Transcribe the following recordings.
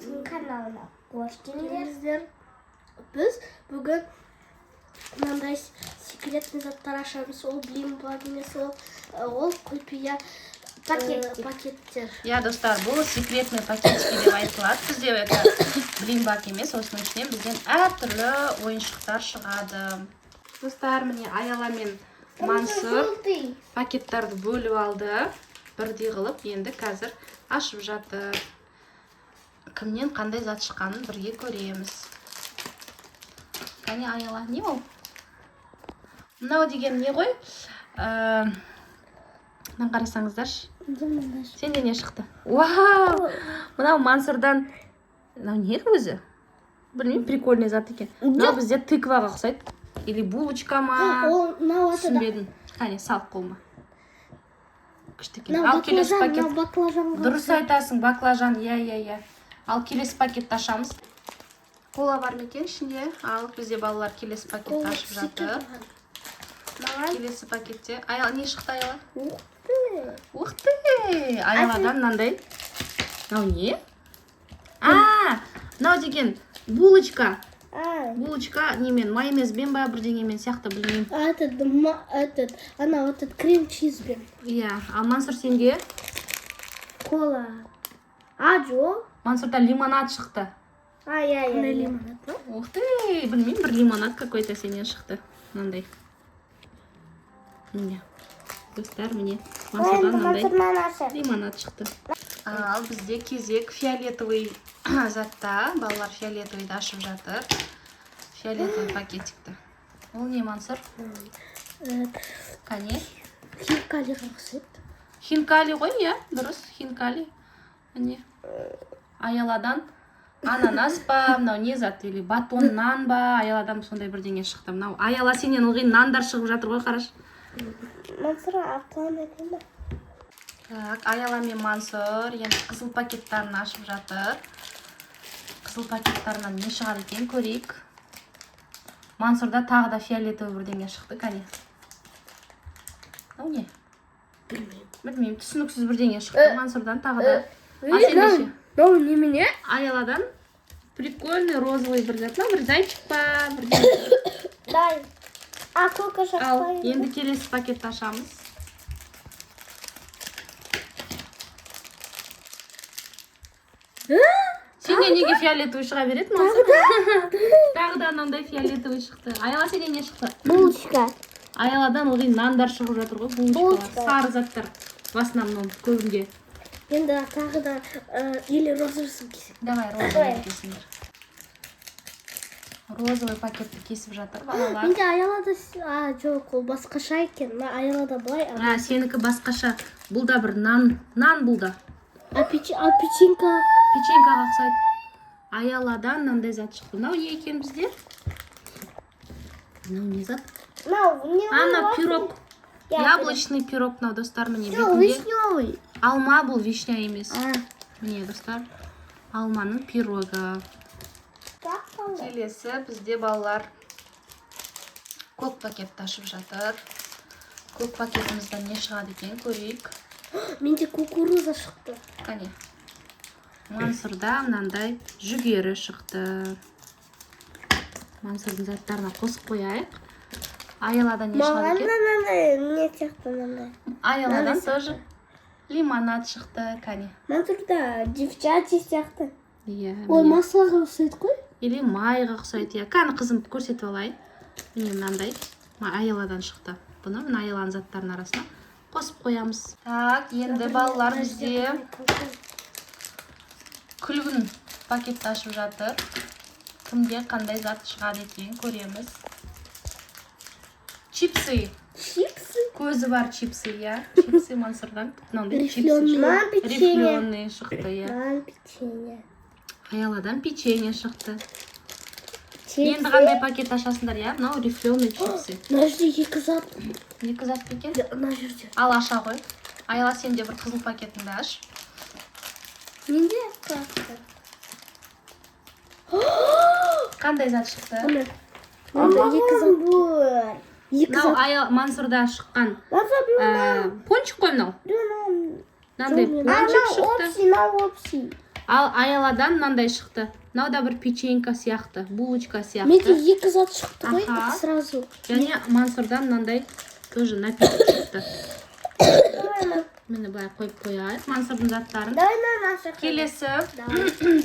Мансұрдың каналына қош келдіңіздер. Келдіңіздер. Біз бүгін мынандай секретный заттар ашамыз. Ол блин-блан емес, ол құпия Пакеттер. Пакеттер. Иә, достар, бұл секретный пакетики деп айтылады. Бізде это блинбак емес, осының ішінен бізден әртүрлі ойыншықтар шығады. Достар, міне, Аяла мен Мансұр Желтый. пакеттарды бөліп алды. Бірдей қылып, енді қазір ашып жатыр. Кімнен қандай зат шыққанын бірге көреміз. Кәне, Аяла, не ол? Мынау деген не ғой? Мынаны қарасаңыздаршы. Сенде не шықты? Вау! Мынау Мансұрдан. Мынау не өзі? Білмеймін, прикольный зат екен. Мынау бізде тыкваға ұқсайды. Или булочка ма? Ол мынау атады. Түсінбедім. Кәне, сал қолыма. Күшті екен. Мынау Ал келесі баклажан, пакет. мынау баклажанға. Дұрыс айтасың, баклажан. Иә, иә, иә. Ал келесі пакетті ашамыз. Кола бар ма екен ішінде? Ал бізде балалар келесі пакетті Ол ашып жатыр. Маған Келесі пакетте. Аяла, не шықты, Аяла? ух ты. Ух ты! Аяладан мынандай. Мынау не? А, мынау деген булочка. А, Булочка немен, майонезбен ба, бірдеңемен сияқты, білмеймін. А этот, этот, анау этот крем чизбен. Иә, ал Мансұр, сенде? Кола. А, жоқ. Мансұрда лимонад шықты. А, иә, иә. Қандай Иә. лимонад па? Ух ты, білмеймін, бір лимонад какой-то сенен шықты. Мынандай. Міне. Достар, міне. Мансұрдан мынандай Мансұрдан ашы. лимонад шықты. Ал бізде кезек фиолетовый затта. Балалар фиолетовыйды ашып жатыр. Фиолетовый пакетикті. Ол не, Мансұр? Кәне? Хинкалиға ұқсайды. Хинкали ғой, иә, дұрыс, хинкали. Міне. Аяладан ананас па, мынау не зат, или батон нан ба, Аяладан сондай бірдеңе шықты. Мынау Аяла, сенен ылғи нандар шығып жатыр ғой, қарашы. Мансұр артынан айтайын ба? Так, Аяла мен Мансұр енді қызыл пакеттарын ашып жатыр. Қызыл пакеттарынан не шығады екен, көрейік. Мансұрда тағы да фиолетовый бірдеңе шықты, кәне. Мынау не? Білмеймін. Білмеймін, түсініксіз бірдеңе шықты Мансұрдан тағы да. А сенде ше? Мынау немене? Аяладан прикольный розовый бір зат. Мынау бір зайчик па, бірдеңе. Дай. А, кока Ал, шықпай. енді келесі пакетті ашамыз. Сенде неге фиолетовый шыға береді, Мансұр? Тағы да мынандай фиолетовый шықты. Аяла, сенде не шықты? Булочка. Аяладан ылғи нандар шығып жатыр ғой, булочкалар. Булочка. Сары заттар. В основном көбінде. Енді тағы да или розовыйсын кесек. Давай розовый кесіңдер. Розовый пакетті кесіп жатыр балалар. Менде Аялада а, жоқ, ол басқаша екен. Мына Аялада былай, а А, сенікі басқаша. Бұл да бір нан, нан бұл да. а печенька. Печенькаға ұқсайды. Аяладан мынандай зат шықты. Мынау не екен бізде? Мынау не зат? Мынау не? А, мынау пирог. Иә, Яблочный пирог мынау, достар, міне Жоқ, бетінде. вишневый. Алма бұл, вишня емес. А. Міне, достар, алманың пирогы. Так, қалды. Келесі бізде балалар көк пакетті ашып жатыр. Көк пакетімізден не шығады екен, көрейік. Менде кукуруза шықты. Кәне. Мансұрда мынандай жүгері шықты. Мансұрдың заттарына қосып қояйық. Аяладан не шығады Маған екен? да мынандай не сияқты мынандай. Аяладан тоже лимонад шықты, кәне. Мансұрда девчачий сияқты. Иә. Ой, Міне. маслоға ұқсайды ғой. Или майға ұқсайды, иә. Кәні, қызым, көрсетіп алайын. Міне, мынандай Аяладан шықты. Бұны мына Аяланың заттарының арасына қосып қоямыз. Так, енді балалар бізде күлгін пакетті ашып жатыр. Кімде қандай зат шығады екен, көреміз. Чипсы. Чипсы. Көзі бар чипсы, иә. Чипсы Мансұрдан. Мынандай чипсы. Рифленый. Маған печенье. Рифленый шықты, иә. Маған печенье. Аяладан печенье шықты. Чипсы. Енді қандай пакет ашасыңдар, иә? Мынау рифленый чипсы. Мына жерде екі зат. Екі зат па екен? Мына жерде. Ал аша ғой. Аяла, сен де бір қызыл пакетіңді аш. Менде қақты. Қандай зат шықты? Міне. Мында екі зат. Бұл. Екі Мынау зат. Аяла, Мансұрда шыққан Мансұр, пончик қой мынау. мынау. Мынандай Жоқ, пончик Мынау шықты. общий, мынау общий. Ал Аяладан мынандай шықты. Мынау да бір печенька сияқты, булочка Менде сияқты. екі зат шықты ғой Аха. сразу. Және Мансұрдан мынандай тоже напиток шықты. Міне, былай қойып қояйық Мансұрдың заттарын. Давай мама ашық. Келесі, Давай.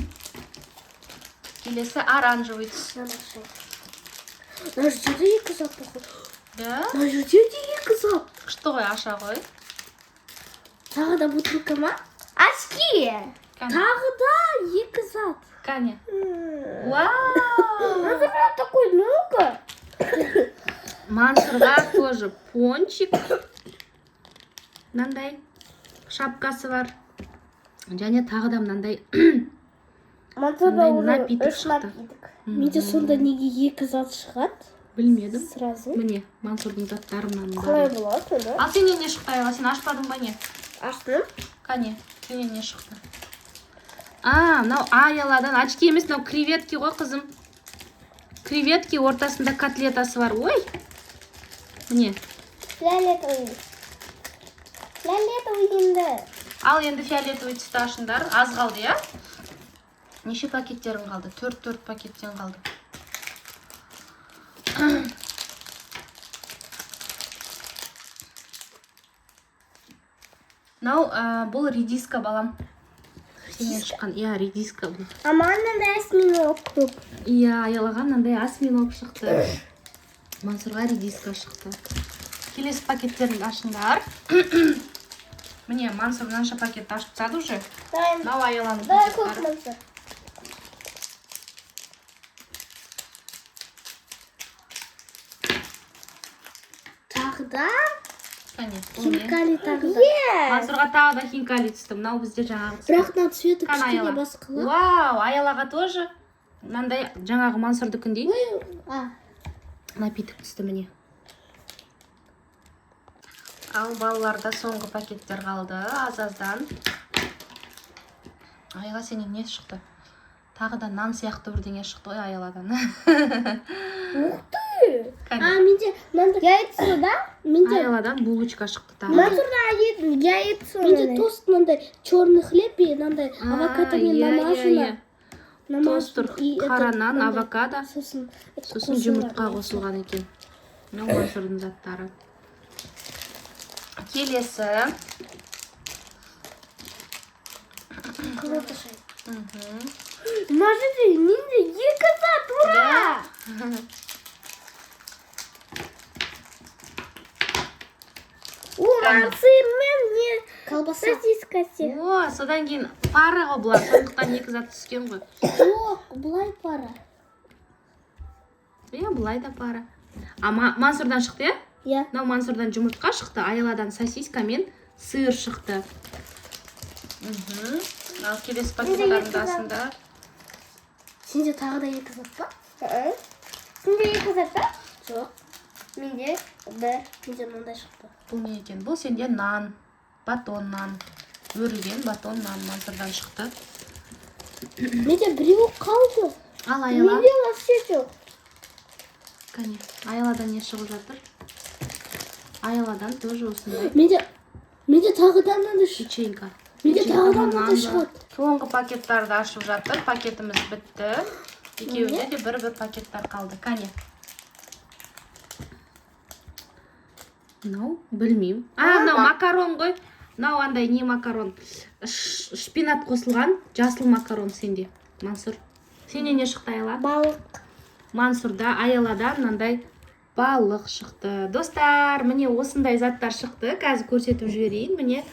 келесі оранжевый түс. Мынаны ашайық. Мына жерде екі зат бар ғой. Да? Мына жерде де екі зат. Күшті ғой, аша ғой. Тағы да бутылка ма? Очки. Кәне. Тағы да екі зат. Кәне. Вау! Ну, такой много. Мансұрға тоже пончик. Мынандай шапкасы бар. Және тағы да мынандай Мансұрда Мындай уже напиток үш шықты. напиток. Менде сонда неге екі зат шығады? Білмедім. Сразу. Міне, Мансұрдың заттары мынаның Қалай барлығы. болады сонда? Ал сенен не шықты, Аяла? Сен ашпадың ба, не? Аштым. Кәне, сенен не шықты? А, мынау Аяладан очки емес, мынау креветки ғой, қызым. Креветки, ортасында котлетасы бар. Ой! Міне. Фиолетовый. Фиолетовый енді. Ал енді фиолетовый түсті ашыңдар. Аз қалды, иә? Неше пакеттерің қалды? Төрт, төрт пакеттен қалды. Мынау бұл редиска, балам. Сенен шыққан. Иә, редиска бұл. А маған мынандай осьминог көп. Иә, Аялаға мынандай осьминог шықты. Мансұрға редиска шықты. Келесі пакеттеріңді ашыңдар. Міне, Мансұр мынанша пакетті ашып тастады уже. Давай, Мынау Аяланың давай көк, пакеттері. Мансұр. Тағы да Кәне, бұл не? хинкали тағы да. Иә. Мансұрға тағы да хинкали түсті. Мынау бізде жаңағы түсті. Бірақ мына цветі Кәне, кішкене Аяла. басқалау. Вау, Аялаға тоже мынандай жаңағы Мансұрдікіндей А, напиток түсті, міне. Ал балаларда соңғы пакеттер қалды, аз аздан. Аяла, сенен не шықты? Тағы да нан сияқты бірдеңе шықты ғой Аяладан. Ух ты. Кәне. А менде мынандай Яйцо, да? менде Аяладан булочка шықты тағы да. Мансұрда яйцо. Менде тост, мынандай черный хлеб и мынандай А, авокадомен иә, иә, намазано. иә. Намазано Тостер, и этот, қара нан, мынандай, авокадо, сосын сосын қосылған. жұмыртқа қосылған екен. Мынау Мансұрдың заттары. Келесі. Қызыл шай. Мына жерде менде екі зат, ура! О, сыр мен не Колбаса. сосиска сияқты. О, содан кейін пара ғой бұлар, сондықтан екі зат түскен ғой. Жоқ, былай пара. Иә, былай да пара. А Мансұрдан шықты, иә? Иә. Мынау Мансұрдан жұмыртқа шықты, Аяладан сосиска мен сыр шықты. Ал келесі пакеттардың астында. Сенде тағы да екі зат па? Сенде екі зат па? Жоқ. Менде бір. Менде мынандай шықты. Бұл не екен? Бұл сенде нан, батон нан. Өрілген батон нан Мансұрдан шықты. Менде біреу қалды. Ал Аяла, Менде вообще жоқ. кәне, Аяладан не шығып жатыр? Аяладан тоже осындай Менде тағы да мынандай шықты. печенька. Менде Печенька тағы да ма, мынандай нан ба? шығады. Соңғы пакеттарды ашып жатыр. Пакетіміз бітті. Екеуінде де бір-бір пакеттар қалды. Кәне. Мынау білмеймін. А, мынау макарон ғой. Мынау андай не макарон? Шпинат қосылған жасыл макарон сенде, Мансұр. Сенен не шықты, Аяла? Балық. Мансұрда, Аялада мынандай балық шықты. Достар, міне, осындай заттар шықты. Қазір көрсетіп жіберейін. Міне,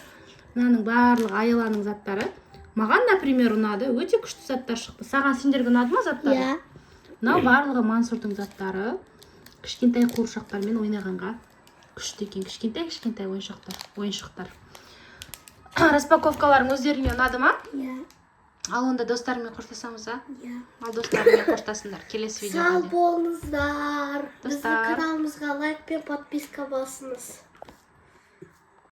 мынаның барлығы Аяланың заттары. Маған, например, ұнады. Өте күшті заттар шықты. Саған, сендерге ұнады ма заттар? Иә. Мынау барлығы Мансұрдың заттары. Кішкентай қуыршақтармен ойнағанға күшті екен. Кішкентай кішкентай ойыншықтар, ойыншықтар. Распаковкаларың өздеріңе ұнады ма? Иә. Ал онда достарыңмен қоштасамыз ба? Иә. Ал достарыңмен қоштасыңдар. Келесі Сау видеоға дейін. болыңыздар. Біздің Достар. каналымызға лайк пен подписка басыңыз.